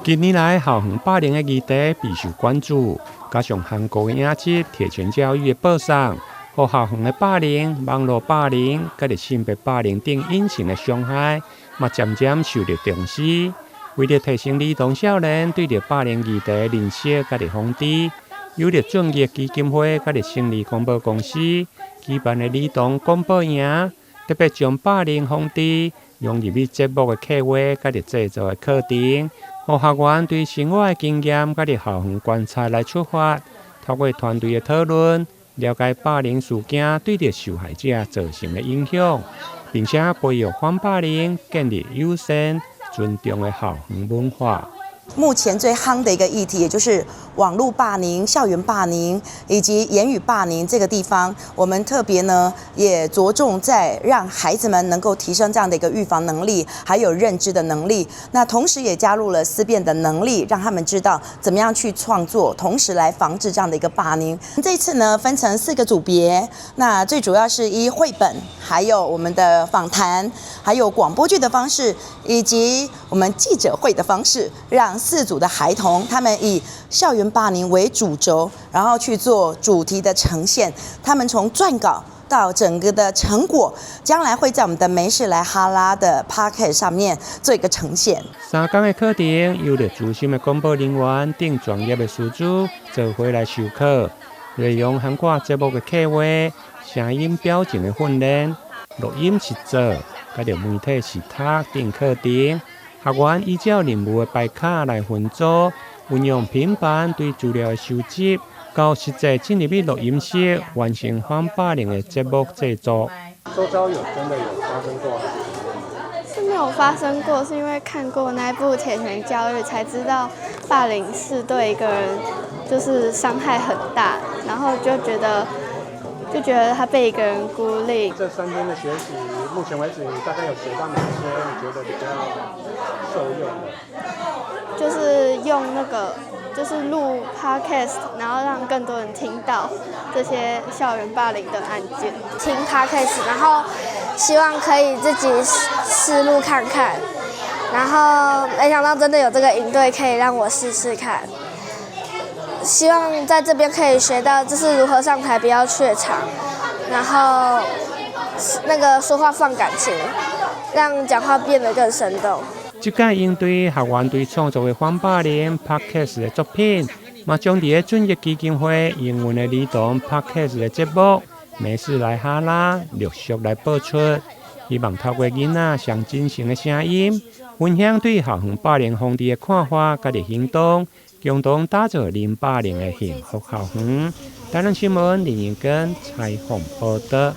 近年來，校園霸凌的議題備受關注，加上韓國的影集《鐵拳教育》的播送，予校園的霸凌、網路霸凌、佮著性別霸凌等隱形的傷害，嘛漸漸受著重視。為著提升兒童少年對著霸凌議題的認識佮著防治，由著正義基金會佮著勝利廣播公司舉辦的兒童廣播營，特別將霸凌防治融入去節目的策劃佮著製作的課程，予學員對生活的經驗佮著校園觀察來出發，透過團隊的討論，了解霸凌事件對著受害者造成的影響，並且培育反霸凌、建立友善、尊重的校園文化。目前最夯的一個議題，也就是網路霸凌、校園霸凌以及言語霸凌這個地方，我們特別呢也着重在讓孩子們能夠提升這樣的一個預防能力，還有認知的能力。那同時也加入了思辨的能力，讓他們知道怎麼樣去創作，同時來防治這樣的一個霸凌。這次呢分成四個組別，那最主要是以繪本，還有我們的訪談，還有廣播劇的方式，以及我們記者會的方式，讓四組的孩童，他們以校園霸凌為主軸，然後去做主題的呈現。他們從撰稿到整個的成果，將來會在我們的沒事來哈拉的 Podcast 上面做一個呈現。3工的課程由著資深的廣播人員等專業的師資做伙來授課，內容涵蓋節目的策劃、聲音表情的訓練、錄音實作、佮著媒體實讀等課程。學員依照任務的排卡來分組，運用平板對資料的收集，到實際進入去錄音室完成反霸凌的節目製作。周遭有真的有發生過？是沒有發生過，是因為看過那部《鐵拳教育》才知道霸凌是對一個人就是傷害很大，然後就覺得他被一個人孤立。這3天的學習，目前為止你大概有學到哪些？你覺得比較受用的？就是用那個，就是錄 podcast，然後讓更多人聽到這些校園霸凌的案件。聽 podcast，然後希望可以自己試錄看看，然後沒想到真的有這個營隊可以讓我試試看。希望在這邊可以學到，就是如何上台不要怯場，然後那個說話放感情，讓講話變得更生動。這屆營隊學員對創作的反霸凌 Podcast 的作品，嘛將佇咧準益基金會營運的兒童 Podcast 的節目《沒事來哈拉》陸續來播出。希望透過囡仔上真誠的聲音，分享對校園霸凌防治的看法佮著行動，共同打造零霸凌的幸福校園。台南新聞林英根採訪報導。